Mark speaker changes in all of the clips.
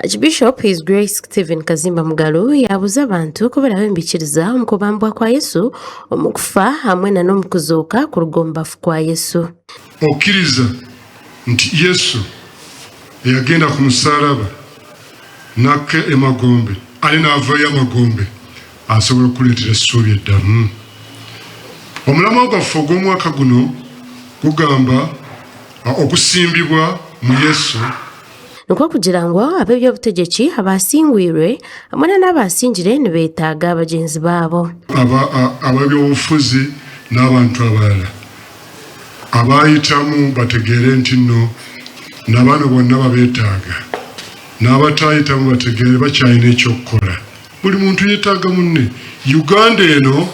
Speaker 1: Archbishop His Grace Stephen Kazimba Mugalu yaabuuza abantu ku baraabe nibaikiriza omu kubambwa kwa Yesu, omu kufa hamwe na n'omu kuzooka kuruga omu bafu kwa Yesu.
Speaker 2: Okkiriza nti Yesu eyagenda ku musaalaba n'akka emagombe ate n'avaayo amagombe asobola okukuleetera essuubi eddamu? Omulamwa gwaffe ogw'omwaka guno gugamba okusimbibwa mu Yesu.
Speaker 1: Nikwo kugira ngu ab'eby'obutegyeki abaasingwirwe hamwe na n'abaasingire nibeetaaga bagyenzi baabo.
Speaker 2: Ab'eby'obufuzi n'abantu abalala abaayitamu bategeere nti nno na bano bonna babeetaaga, n'abataayitamu bategeere bakyalina eky'okukola. Buli muntu yeetaaga munne. Uganda eno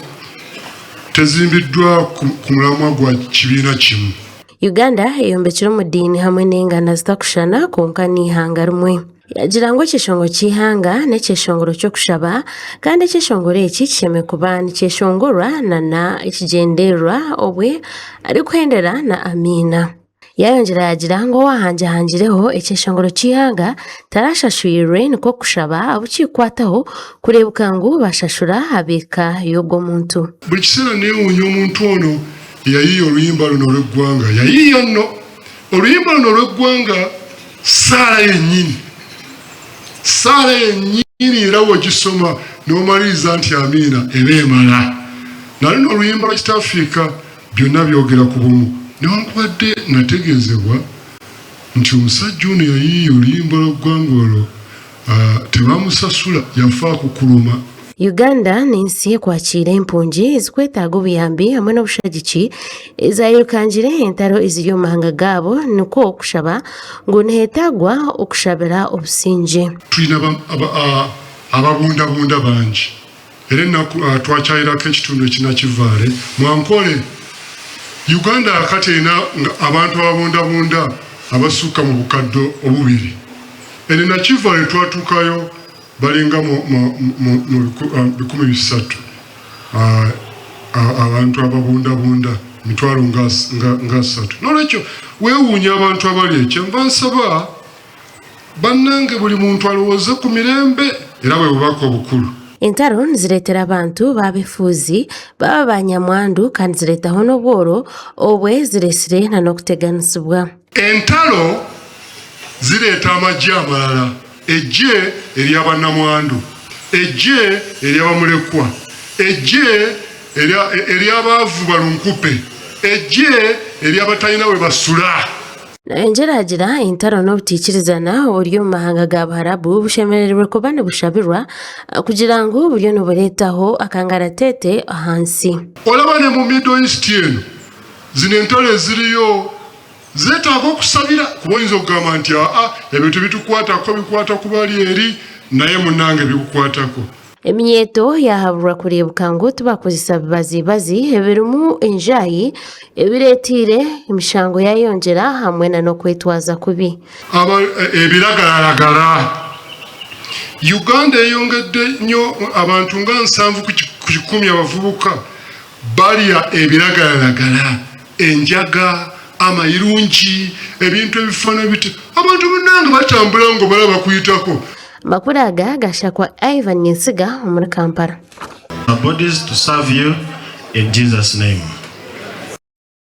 Speaker 2: tezimbiddwa ku mulamwa gwa kibiina kimu.
Speaker 1: Uganda eyombekire omu diini hamwe n'enganda zitakushushana kwonka n'eihanga rimwe. Yaagira ngu ekyeshongoro ky'eihanga n'ekyeshongoro ky'okushaba kandi ekyeshongoro eki kishemereire kuba nikyeshongorwa nana ekigyendererwa obwe arikuhendera na Amiina. Yaayongyera yaagira ngu owaahangihangireho ekyeshongoro ky'eihanga tarashashwirwe nikwo kushaba abu kirikukwataho kureebeka ngu baashashura ab'eka y'ogwo muntu.
Speaker 2: Buri kiseera neewuunya omuntu ono Yayiiya oluyimba luno olw'eggwanga. Yayiiya nno oluyimba luno olw'eggwanga ssaala yennyini. Ssaala yennyini era bw'ogisoma n'omaliriza nti amiina eba emala. Na luno oluyimba lwa Kitaffiika byonna byogera ku bumu. Newankubadde nategeezebwa nti omusajja ono yayiiya oluyimba lw'eggwanga olwo Tebamusasula yafa akukuluma.
Speaker 1: Uganda n'ensi ekwakiire empungi ezirikwetaaga obuyambi hamwe n'obushagiki ezaayirukangire entaro eziri omu mahanga gaabo nikwo kushaba ngu niheetaagwa okushabira obusingye.
Speaker 2: Twine ababundabunda bangi era enaku twakyayirako ekitundu eki Nakivale mu Ankole. Uganda akati erina abantu ababundabunda abasukka mu bukadde obubiri. Eno Nakivale twatuukayo balinga mu 300 abantu ababundabunda mitwalo nga asatu. Nolwekyo weewuunya abantu abali ekyo. Nva nsaba bannange buli muntu alowooze ku mirembe era bwe bubaka obukulu.
Speaker 1: Entaro nizireetera abantu baaba efuuzi, baaba banyamwandu kandi zireetaho n'obworo obwe zireetsire n'okuteganisibwa.
Speaker 2: Entalo zireeta amagye amalala, eggye erya bannamwandu, eggye erya bamulekwa, eggye ery'abaavu balunkupe, eggye ery'abatalina we basula.
Speaker 1: Nayongyera agira, Entaro n'obutaikirizana oburi omu mahanga ga Buharabu bushemereirwe kuba nibushabirwa kugira ngu buriyo nibureetaho akangaratete aha nsi.
Speaker 2: Olaba ne mu Middle East eno, zino entalo eziriyo Zeetaaga okusabira kuba oyinza okugamba nti aa ebyo tebitukwatako bikwata ku bali eri naye munnange bikukwatako.
Speaker 1: Eminyeeto yaahaburwa kureebuka ngu tibakozesa bibazibazi ebirimu enjaayi ebireeteire emishango yaayeyongyera hamwe na n'okwetwaza kubi.
Speaker 2: Aba ebiragalalagala. Uganda eyongedde nnyo abantu nga nsanvu ku kikumi abavubuka Balya ebiragalalagala, enjaga, amayirungi, ebintu ebifaanana bityo. Abantu munnange batambula ng'obala bakuyitako.
Speaker 1: Amakuru aga gashakwa Ivan Nyensiga omuri Kampala.
Speaker 3: Our bodies to serve you in Jesus name.